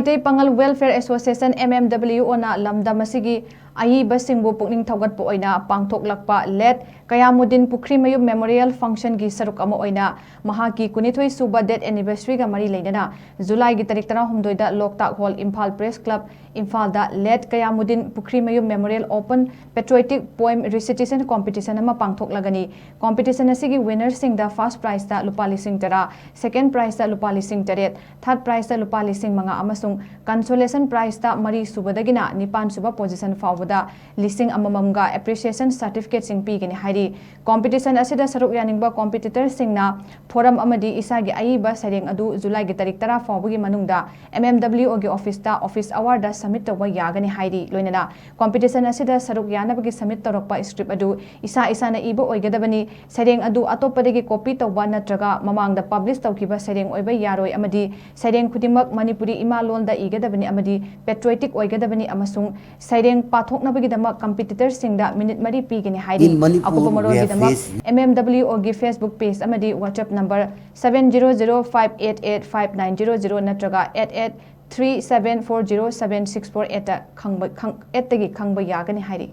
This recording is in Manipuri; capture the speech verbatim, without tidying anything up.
ꯃꯩꯇꯩ ꯄꯥꯉꯜ Welfare Association, M M W O ꯅ ꯂꯝꯗꯝ ꯑꯁꯤꯒꯤ ꯑꯏꯕꯁꯤꯡꯕꯨ ꯄꯨꯛꯅꯤꯡ ꯊꯧꯒꯠꯄ ꯑꯣꯏꯅ ꯄꯥꯡꯊꯣꯛꯂꯛꯄ ꯂꯦꯠ ꯀꯌꯥꯃꯨꯗꯤꯟ ꯄꯨꯈ꯭ꯔꯤꯃꯌꯨꯝ Memorial Function ꯒꯤ ꯁꯔꯨꯛ ꯑꯃ ꯑꯣꯏꯅ ꯃꯍꯥꯛꯀꯤ ꯀꯨꯟꯅꯤꯊꯣꯏ ꯁꯨꯕ death anniversary ꯒ ꯃꯔꯤ ꯂꯩꯅꯅ ꯖꯨꯂꯥꯏꯒꯤ ꯇꯥꯔꯤꯛ ꯇꯔꯥꯍꯨꯝꯗꯣꯏꯗ ꯂꯣꯛꯇꯥꯛ ꯍꯣꯜ, ꯏꯝꯐꯥꯜ Press Club, ꯏꯝꯐꯥꯜꯗ ꯂꯦꯠ ꯀꯌꯥꯃꯨꯗꯤꯟ ꯄꯨꯈ꯭ꯔꯤꯃꯌꯨꯝ Memorial Open Patriotic Poem Recitation Competition ꯑꯃ ꯄꯥꯡꯊꯣꯛꯂꯒꯅꯤ꯫ Competition ꯑꯁꯤꯒꯤ winner ꯁꯤꯡꯗ first prize ꯇ ꯂꯨꯄꯥ ꯂꯤꯁꯤꯡ ꯇꯔꯥ, second prize ꯇ ꯂꯨꯄꯥ ꯂꯤꯁꯤꯡ ꯇꯔꯦꯠ, third prize ꯇ ꯂꯨꯄꯥ ꯂꯤꯁꯤꯡ ꯃꯉꯥ ꯑꯃꯁꯨꯡ consolation prize ꯇ ꯃꯔꯤ ꯁꯨꯕꯗꯒꯤꯅ ꯅꯤꯄꯥꯟ ꯁꯨꯕ position ꯐꯥꯎꯕꯗ ꯂꯤꯁꯤꯡ ꯑꯃꯃꯝꯒ appreciation certificate ꯁꯤꯡ ꯄꯤꯒꯅꯤ ꯍꯥꯏꯔꯤ꯫ Competition ꯑꯁꯤꯗ ꯁꯔꯨꯛ ꯌꯥꯅꯤꯡꯕ competitor ꯁꯤꯡꯅ ꯐꯣꯔꯝ ꯑꯃꯗꯤ ꯏꯁꯥꯒꯤ ꯑꯏꯕ ꯁꯩꯔꯦꯡ ꯑꯗꯨ ꯖꯨꯂꯥꯏꯒꯤ ꯇꯥꯔꯤꯛ ꯇꯔꯥ ꯐꯥꯎꯕꯒꯤ ꯃꯅꯨꯡꯗ M M W O ꯒꯤ office ꯇ office hour ꯗ submit ꯇꯧꯕ ꯌꯥꯒꯅꯤ ꯍꯥꯏꯔꯤ꯫ ꯂꯣꯏꯅꯅ competition ꯑꯁꯤꯗ ꯁꯔꯨꯛ ꯌꯥꯅꯕꯒꯤ submit ꯇꯧꯔꯛꯄ script ꯑꯗꯨ ꯏꯁꯥ ꯏꯁꯥꯅ ꯏꯕ ꯑꯣꯏꯒꯗꯕꯅꯤ꯫ ꯁꯩꯔꯦꯡ ꯑꯗꯨ ꯑꯇꯣꯞꯄꯗꯒꯤ copy ꯇꯧꯕ ꯅꯠꯇ꯭ꯔꯒ ꯃꯃꯥꯡꯗ publish ꯇꯧꯈꯤꯕ ꯁꯩꯔꯦꯡ ꯑꯣꯏꯕ ꯌꯥꯔꯣꯏ ꯑꯃꯗꯤ ꯁꯩꯔꯦꯡ ꯈꯨꯗꯤꯡꯃꯛ ꯃꯅꯤꯄꯨꯔꯤ ꯏꯃꯥ ꯂꯣꯟꯗ ꯏꯒꯗꯕꯅꯤ ꯑꯃꯗꯤ patriotic ꯑꯣꯏꯒꯗꯕꯅꯤ ꯑꯃꯁꯨꯡ ꯁꯩꯔꯦꯡ ꯄꯥꯊꯣꯛꯅꯕꯒꯤꯗꯃꯛ competitor ꯁꯤꯡꯗ minute ꯃꯔꯤ ꯄꯤꯒꯅꯤ ꯍꯥꯏꯔꯤ꯫ In Manipur, ꯑꯀꯨꯞꯄ we have ꯃꯔꯣꯜꯒꯤꯗꯃꯛ faced M M W O ꯒꯤ Facebook page ꯑꯃꯗꯤ WhatsApp number seven zero zero five eight eight five nine zero zero ꯅꯠꯇ꯭ꯔꯒ eight eight three seven four zero seven six four eight ꯇ ꯈꯪꯕ, ꯈꯪ-, eight ꯇꯒꯤ ꯈꯪꯕ ꯌꯥꯒꯅꯤ ꯍꯥꯏꯔꯤ꯫